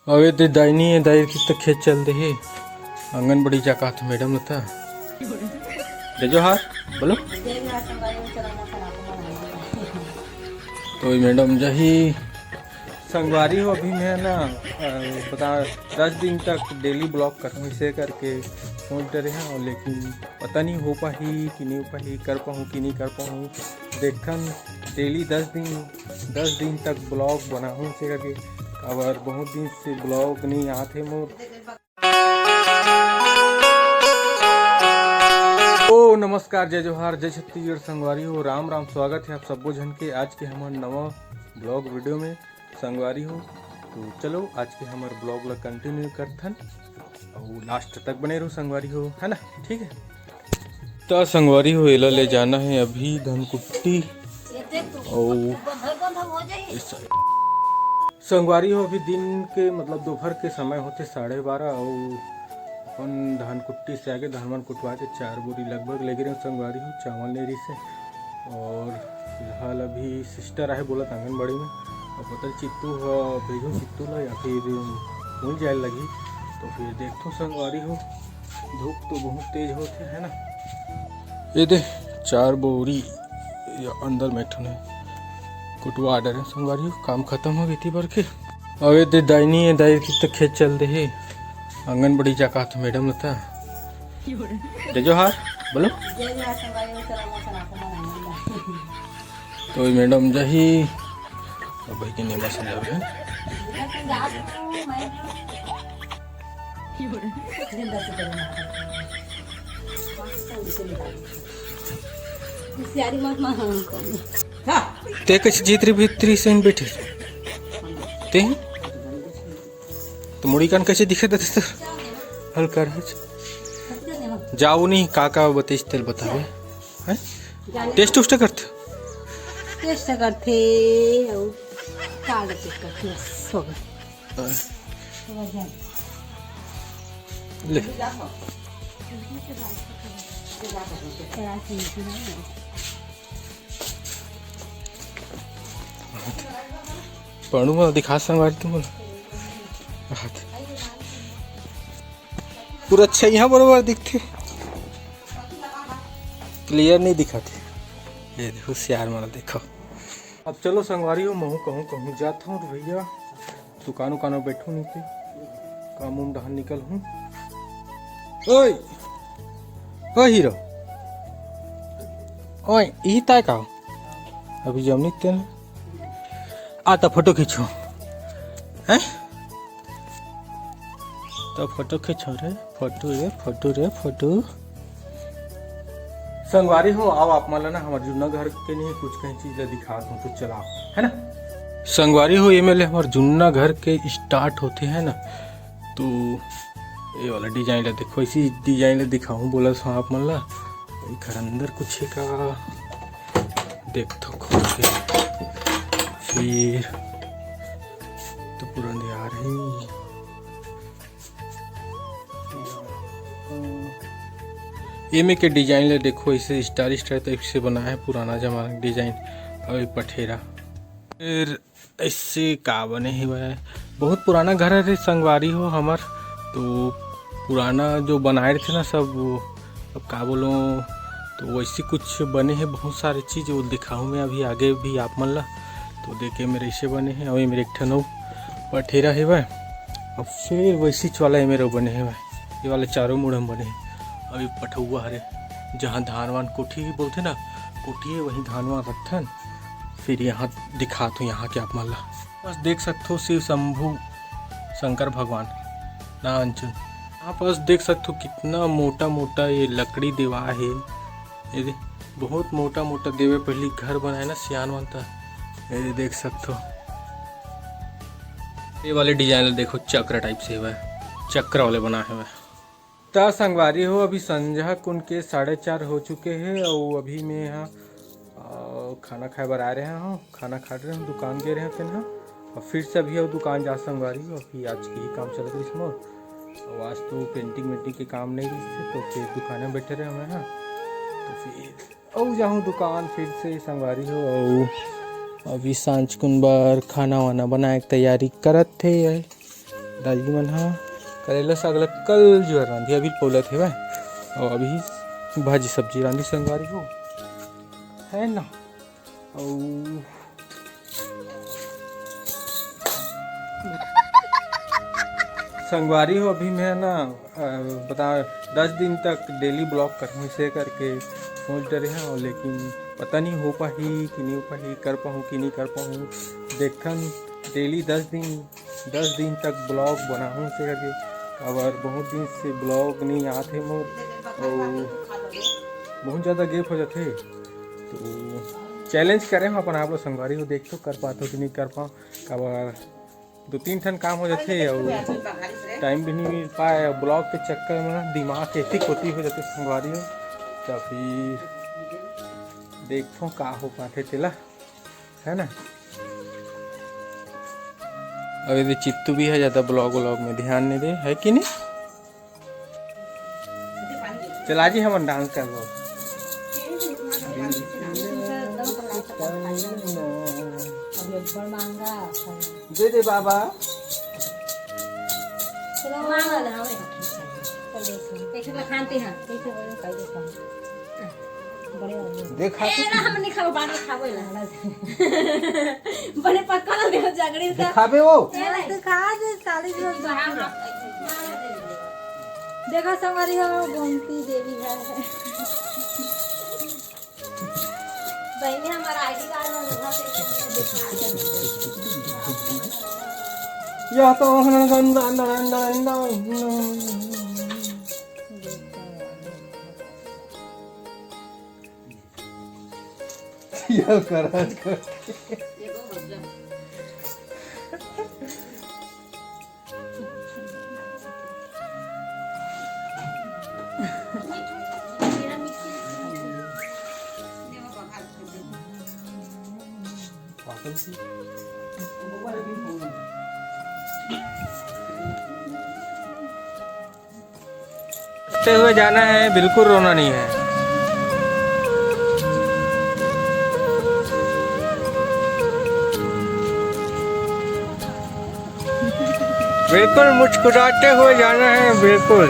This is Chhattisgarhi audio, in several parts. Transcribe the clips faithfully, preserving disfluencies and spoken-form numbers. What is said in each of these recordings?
अबे ते दाई नहीं है, दाई की तो खेत चल दे है। आंगनबाड़ी जा कहा था मैडम लता। जय जोहार, बोलो। तो ये मैडम जही संगवारी हो, अभी मैं ना, अ, बता, दस दिन तक डेली ब्लॉग करूँ इसे करके सोच डरे हैं, लेकिन पता नहीं हो पाही कि नहीं हो पाही, कर पाहूँ कि नहीं कर पाहूँ। देखन डेली दस दिन, दस दिन तक ब्लॉग बनाहूँ इसे करके। अब बहुत दिन से ब्लॉग नहीं आते मोर। ओ नमस्कार, जय जोहार, जय छत्तीसगढ़ संगवारी हो, राम राम। स्वागत है आप सब्बो झन के आज के हमर नवा ब्लॉग वीडियो में संगवारी हो। तो चलो आज के हमर ब्लॉग ला कंटिन्यू करथन, अउ लास्ट तक बने रहो संगवारी हो, है ना? ठीक है, तो संगवारी हो, एला ले जाना है अभी धनकुट्टी। अउ संगवारी हो, अभी दिन के मतलब दोपहर के समय होथे साढ़े बारह, अउ अपन धान कुट्टी से आके धान वान कुटवा के चार बोरी लगभग लेगे रहे संगवारी हो, चावल ले रही से। और फिलहाल अभी सिस्टर आहे बोलत आंगनबाड़ी में, अब पता नहीं चित्तू ह भेजूँ चित्तू ला या फिर मिल जाए लगी, तो फिर देखथों संगवारी हो। धूप तो बहुत तेज होथे, है ना? ये दे चार बोरी या अंदर में एक ठन है। कुटवा डरे संगवारी हो, काम खत्म हो गई थी बर के। अबे दे दाई नहीं है, दाई की तो खेत चल दे है। आंगनबाड़ी जा कहा था मैडम लता। जय जोहार, बोलो। जय जोहार संगवारी हो, चलो मौसम आपको मनाएंगे। तो ये मैडम जही अब भाई के नेमा संजर है। ते कैसे जीत रही भीतरी से बैठे ते? तो मुड़ी कान कैसे दिखे देते तो हल्का रहे। जाओ नहीं, का का बतेस तेल बतावे। हैं? टेस्ट उस्ट करते? टेस्ट करते, और का टेस्ट करते, बस, हो गया। ले। पढ़ू वाला दिखा संगवारी तुम बोल। पूरा अच्छा यहाँ बरोबर दिखते, क्लियर नहीं दिखाते। ये देखो, होशियार मारा देखो। अब चलो संगवारी हो, महू कहूँ कहूँ जात हूँ तो भैया दुकान उकान में बैठू नहीं थे, काम उम डहान निकल हूँ। ओए, ओ हीरो, ओए, यही ताय का? अभी जमनी तेन आ तो फोटो खींचो, हैं? तो फोटो खींचो रे, फोटो रे, फोटो रे, फोटो। संगवारी हो, आओ आप मन ला ना हमर जुन्ना घर के नहीं कुछ कहीं चीज ला दिखात हूँ, तो चला, है ना? संगवारी हो, ये मेले हमर जुन्ना घर के स्टार्ट होते है ना, तो ये वाला डिजाइन ला देखो, इसी डिजाइन ला दिखाऊँ बोला था आप मन ला। एकर अंदर कुछ है का, देख तो खोल के। फिर तो पूरा अंधियार है। एमे के डिजाइन ले देखो, इसे स्टार स्टार टाइप से बना है, पुराना जमाना के डिजाइन। अउ ये पठेरा फिर ऐसे का बने हे भाई, बहुत पुराना घर है रे संगवारी हो हमर। तो पुराना जो बनाए थे ना सब, वो अब का बोलो, तो वैसे कुछ बने हैं बहुत सारे चीज़, वो दिखाऊँ मैं अभी आगे भी आप मन ला। तो देखे मेरे ऐसे बने हैं, अभी मेरे एक ठन अउ पठेरा हे भाई, अब फिर वैसी वाला ये मेरे बने हैं भाई, ये वाले चारों मुड़ हम बने हैं। अभी पठौआ हरे, जहाँ धान वान कोठी बोलते ना, कोठी है, वहीं धान वान रखथन। फिर यहाँ दिखात हूँ यहाँ के आप मन ला। बस देख सकथो शिव शंभू शंकर भगवान ना अंचुन। यहाँ पास देख सकथो कितना मोटा मोटा ये लकड़ी देवा है। ये दे, बहुत मोटा मोटा देवे पहली घर बनाए ना सियान मन त। ये दे देख सकथो, ये वाले डिजाइन ला देखो, चक्र टाइप से हवय, चक्र वाले बना हवय। त संगवारी हो, अभी संझा कुन के साढ़े चार हो चुके हे अउ अभी मैं यहाँ, अ, खाना खाए बर आए रहे हूँ, खाना खा रहे हूँ, दुकान गए रहे हूँ तेन ह। और फिर से अभी अउ दुकान जा संगवारी हो, अभी आज के ही काम चलत रहिस मोर। अउ आज तो पेंटिंग वेंटिंग के काम नहीं रहिस हे, तो फिर दुकान में बैठे रहे हूँ मैं, हाँ। तो फिर अउ जाहूँ दुकान फिर से संगवारी हो, अउ अभी सांझ कुन बर खाना वाना बनाए के तैयारी करत हे। दाई मन ह करेला साग ला कल जुवर रांधी, अभी पौलत हेवय। अउ अभी भाजी सब्जी रांधी संगवारी हो, है ना? अउ संगवारी हो, अभी मैं ना, अ, बता, दस दिन तक डेली ब्लॉग करहूँ इसे करके सोच डरे हंव, लेकिन पता नहीं हो पाही कि नहीं हो पाही, कर पाहूँ कि नहीं कर पाहूँ। देखथन डेली दस दिन, दस दिन तक ब्लॉग बनाहूँ इसे करके, काबर बहुत दिन से ब्लॉग नहीं आत हे मोर, अउ बहुत ज़्यादा गैप हो जाथे। तो चैलेंज करे हंव अपन आप लोग संगवारी हो, देखथों कर पाथों कि नहीं कर पाओ, काबर दो तीन ठन काम हो जाथे अउ टाइम भी नहीं मिल पाए। ब्लॉग के चक्कर में ना दिमाग एती कोती हो जाथे संगवारी हो, तो फिर देखथों का हो पाथे तेला, है ना? अउ ये चित्तू भी है, ज़्यादा ब्लॉग व्लॉग में ध्यान नहीं दे, है कि नहीं? चला जी, हमन डांस करबो। दे दे बाबा। चलो, मांगा ना, हमें। चल, देखो। कैसे लखानते हैं? कैसे बोलो, कैसे बोलो? बड़े हो गए। देखा ए, तो ना, हम नहीं खाबो, बाद में खाबो, ए ला। बड़े पक्का ना देव जगड़ी से। दिखाबे वो। ए, नहीं। तो खा दे, चालीस रुपये तो हम। देखो, संगवारी हो, गोमती देवी है। बहनी, हमारा आईडी कार्ड में होगा, तो इसको दिखा दे। या तो अंदर, अंदर, अंदर, अंदर, अंदर। यार, कर आज कर। पागल सी। हंसते हुए जाना है, बिल्कुल रोना नहीं है। बिल्कुल मुस्कुराते हुए जाना है, बिल्कुल।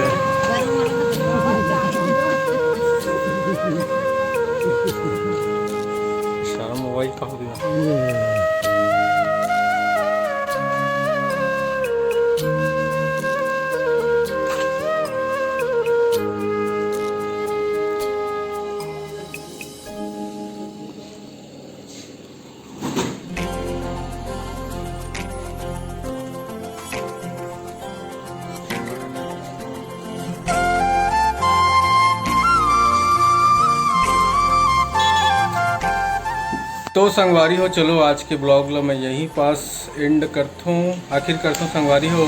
सारा मोबाइल का हो गया? तो संगवारी हो, चलो आज के ब्लॉग ला मैं यहीं पास एंड करथों, आखिर करथों संगवारी हो।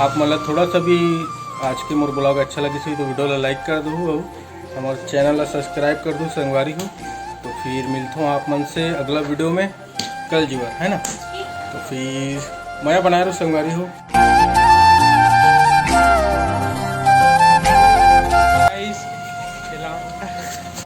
आप मन ला थोड़ा सा भी आज के मोर ब्लॉग अच्छा लगिस होही तो वीडियो ला लाइक कर दहू अउ हमर चैनल ला सब्सक्राइब कर दहू संगवारी हो। तो फिर मिलथों आप मन से अगला वीडियो में कल जुवर, है ना? तो फिर मया बनाए रहो संगवारी हो।